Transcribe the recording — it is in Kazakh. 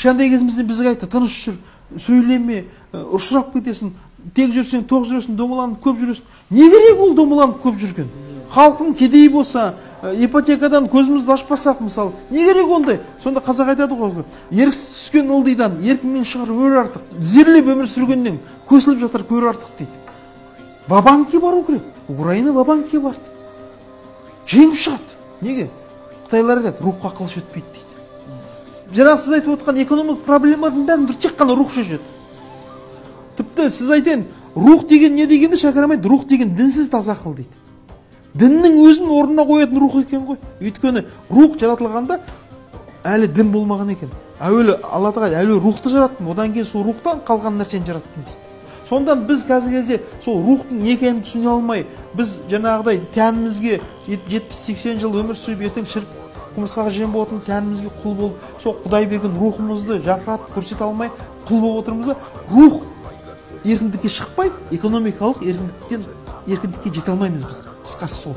Кішкентай кезімізден бізге айтты, тыныш жүр, сөйлеме, ұшырап кетесің, тек жүрсең, тоқ жүресің, домаланып көп жүресің. Не керек ол домаланып көп жүрген? Халқың кедей болса, ипотекадан көзімізді ашпасақ, мысалы, не керек ондай? Сонда қазақ айтады ғой, еріксіз түскен ылдидан еркіңмен шығар өр артық, тізерлеп өмір сүргеннен көсіліп жатар көр артық дейді. Ва-банкке бару керек. Украина ва-банкке барды. Жеңіп шығады. Неге? Қытайлар айтады, рухқа қылыш өтпейді дейді. Жаңағы сіз айтып отқан экономикалық проблемалардың бәрін бір тек қана рух шешеді. Тіпті сіз айтайын, рух деген не дегенді Шәкәрім айтты, рух деген дінсіз таза ақыл дейді. Діннің өзін орнына қоятын рух екен ғой. Өйткені рух жаратылғанда әлі дін болмаған екен. Әуелі Алла тағала әуелі рухты жараттым, одан кейін сол рухтан қалған нәрсені жараттым дейді. Сондан біз қазіргі кезде сол рухтың не екенін түсіне алмай, біз жаңағыдай тәнімізге 70-80 жыл өмір сүріп, ертең шіріп құмырсқаға жем болатын тәнімізге құл болып, сол Құдай берген рухымызды жарқыратып көрсете алмай құл болып отырмыз да, рух еркіндікке шықпай, экономикалық еркіндіктен еркіндікке жете алмаймыз біз. Қысқасы сол.